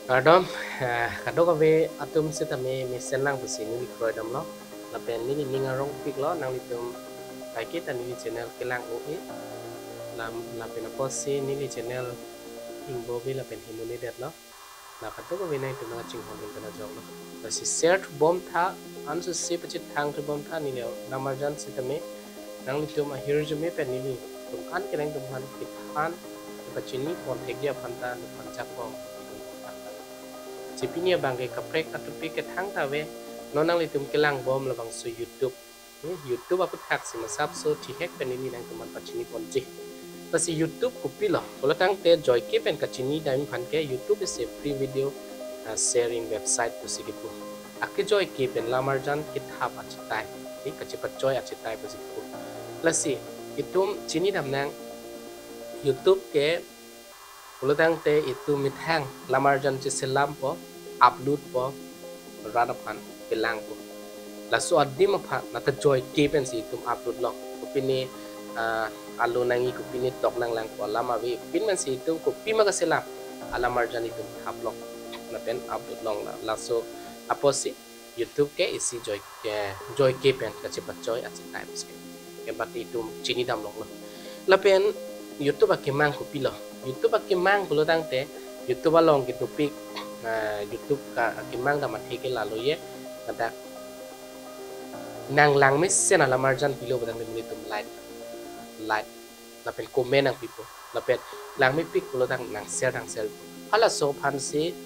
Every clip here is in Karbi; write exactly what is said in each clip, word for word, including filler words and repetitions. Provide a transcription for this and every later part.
Kardom, eh, kadokave atum sitame mesen lang pusi neli kroidamlo. Lapen neli ning arongpiklo, nanglitum kaiketa neli channel kelang o-e. Lam, lapen apotsi neli channel ingbo ave lapen himunedetlo. La kadokave nangtum nangchinghon pen ajoklo. Lasi share thubom tha, anso si pachethang thubom tha, neli lamarjan sitame nanglitum ahirjume pen nelitum an kenangtum aphan kethan kepachini pon thekji aphan ta nangphan jakong. Si pini abang ke kaprek atopic kethang ta ave, non nanglitum kelangbom labangso YouTube. Hmm, YouTube aputhaksi masapso thihek pen neli nangtum aphan pachini ponji. Lasi YouTube kopilo, pulo tangte joike pen kachini dam aphan ke YouTube is a free video, uh, sharing website pusi kipu. Akejoike pen lamarjan kethap achetai, eh, kachepachoi achetai pusi kipu. Lasi itum chinidamnang YouTube ke pulo tangte itum methang lamarjan cheselampo, uploadpo, rat aphan pelangpo. Laso adim aphan nata joike pensi itum upload long. Kopine, ah, alo nangji, kopine tok nanglangpo alam ave. Pin pensi itum kopima kaselam, alamarjan itum thap long. Lapen upload long la. Laso apotsi YouTube ke isi joike, joike pen kachepachoi achetai pusi ke. Ke bat itum chinidam longlo. Lapen YouTube akemang kopilo. YouTube akemang pulo tangte YouTube along kedopik, eh, YouTube ka akemang dam athe ke lalo ye. Kata nang langmesen alamarjan pilo pulo tangte monit atum like, like, lapen comment nangpipo. Lapen langmepik pulo tang nang share, nang share. Halaso aphansi,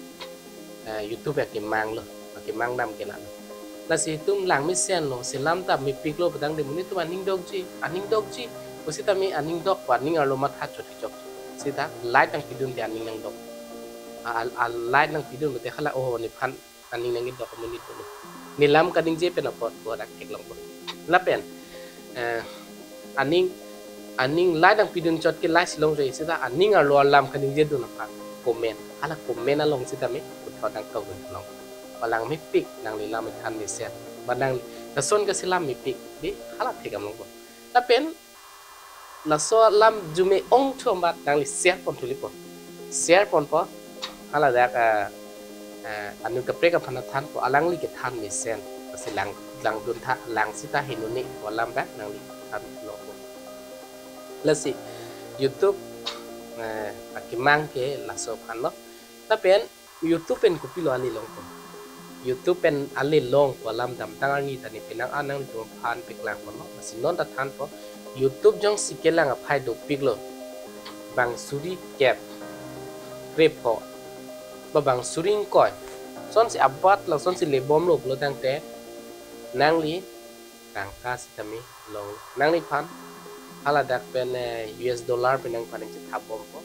eh, YouTube akemanglo, akemang dam ke lalo. Lasi itum langmesenlo, selam ta mepiklo pulo tangte monit atum aning dokji, aning dokji. Pusitame aning dokpo, aning arlo matha chot chot. Sita like nangpidunte aning nangdok. A, a, a like nangpidun pulote hala, oh, nephan aning nangkedok amonit dolo. Nelam kaningje pen apot ko dak theklongpo. Lapen, eh, aning, aning like nangpidun chot ke like si longjo, sita aning arlo alam kaningjedun aphan comment. Hala comment along sitame puthot nangkok dun long. Ba langmepik, nangli lam than mesen. Ba nang lason kaselam mepik. Di hala thekdam longpo. Lapen laso alam arjume ongthu amat nangli share pon thulipo. Share ponpo. Hala dak, ah, ah, anu kaprek aphan thanpo, alangli kethan mesen. Lasi lang, langdun tha, lang sita hinuni alam dak nangli than longpo. Lasi YouTube, eh, akemang ke laso aphanlo. Lapen YouTube pen kopilo ale longpo. YouTube pen ale longpo alam damtang arni ta ne penang an nangtum aphan paklang ponlo. Lasi non ta thanpo. YouTube jongsi kelang aphai dopiklo, bang suri kep, krepho, ba bang suri ingkoi, lasonsi abat, lasonsi lebomlo pulo tangte nangli tangka sitame long. Nangliphan hala dak pen, eh, U S dollar pen nangphan nangchethapbompo.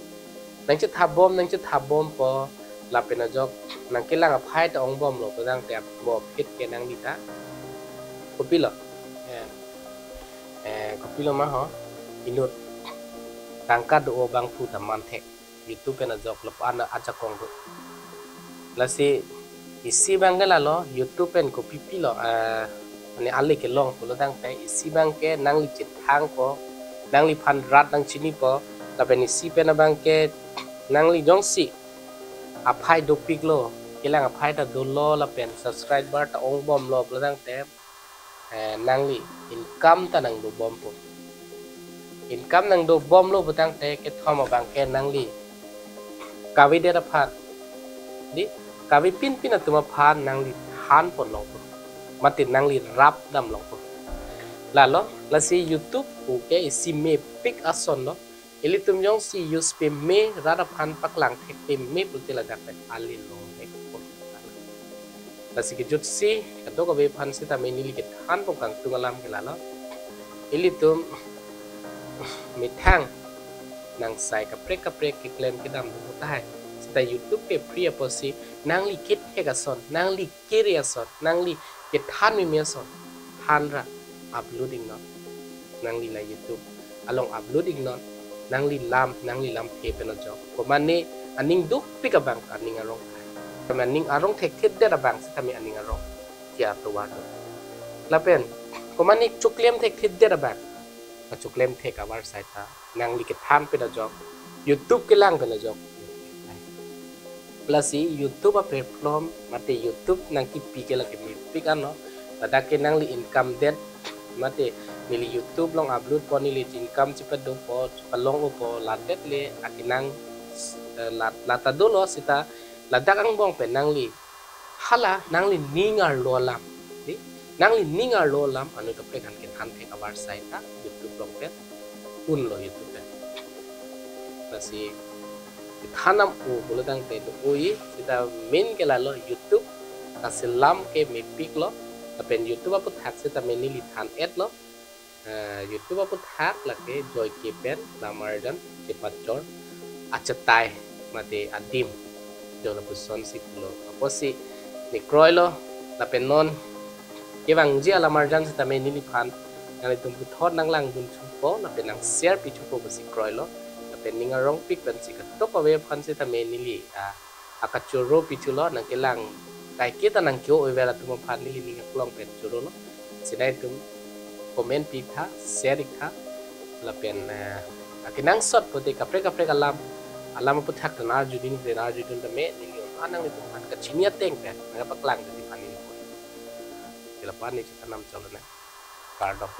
Nangchethapbom, nangchethapbompo. Lapen ajok nangkelang aphai ta ongbomlo pulo tangte abo aphi ke nangli ta kopilo, eh, eh, kopilo ma ho, inut tangka do-o abangphu ta man thek. YouTube pen ajok lapu-an ajakong do. Lasi isi abang ke lalo, YouTube pen kopipilo, eh, mane ale kelong pulo tangte isi abang ke nangli chethangpo, nangliphan rat nangchinipo. Lapen isi pen abang ke nangli jongsi aphai dopiklo, kelang aphai ta dolo lapen subscriber ta ongbomlo pulo tangte, eh, nangli income ta nangdobompo. Income nangdobomlo pulo tangte kethom abang ke nangli kavedet aphan, di, kave pinpin atum aphan nangli than pon longpo. Mate nangli rapdam longpo. Lalo, lasi YouTube pu ke isi mepik asonlo. Ilitum jongsi use peme, rat aphan paklang thek peme pulote ladak pen ale long thekpo. Lasi kejutsi kadokave aphan sitame neli kethanbom kangtung alam ke lalo. Ilitum methang nangsai kaprek kaprek keklem kedam do tahai. Sita YouTube ke free apotsi nangli kethek ason, nangli kere ason, nangli kethan meme ason, thanra upload iknon. Nangli la YouTube along upload iknon. Nangli lam, nangli lamthe pen ajok. Komane aning dopik abang aning arong thai. Komane aning arong thekthedet abang sitame aning arong tiar tovar do. Lapen komane choklem thekthedet abang kachoklem thek avarsai ta nangli kethan pen ajok, YouTube kelang pen ajok. Lasi YouTube a platform mate YouTube nangkipi ke lake mepik anlo. Ladak ke nangli income det mate neli YouTube along upload pon neli income chepado po, chepalong po, ladet le akenang, eh, lat, lata dolo seta ladak angbong pen nangli hala nangli ning arlo alam, di? Nangli ning arlo alam anut kaprek aphan kethan thek avarsai ta YouTube along pen unlo YouTube pen. Lasi kethan nam o pulo tangte do-oi, seta main ke lalo YouTube kaselam ke mepiklo, lapen YouTube aphuthak seta main neli than-etlo. Eh, YouTube aphuthak lake Joyke pen Lamarjan chepachor achetai mate adim, jo lapuson si pulo. Apotsi ne kroilo, lapen non kevangji alamarjan sitame neliphan nanglitum puthot nanglang dun thupo lapen nang share pi thupo pusi kroilo. Lapen ning arongpik pensi katok ave aphan sitame neli, ah, akachoro pi thulo, nangkelang kaike ta nang ke-o oivel atum aphan neli ning aklong pen chorolo. Sinai atum comment pitha, share iktha. Lapen, eh, akenangsot pute kaprek kaprek alam, alam aphuthak dan arjudun dan arjudun tame neli un-an nanglitum aphan kachini ateng pen nangpaklang dun aphan neli pon. Sila pani chita nam cholo na. Kardom.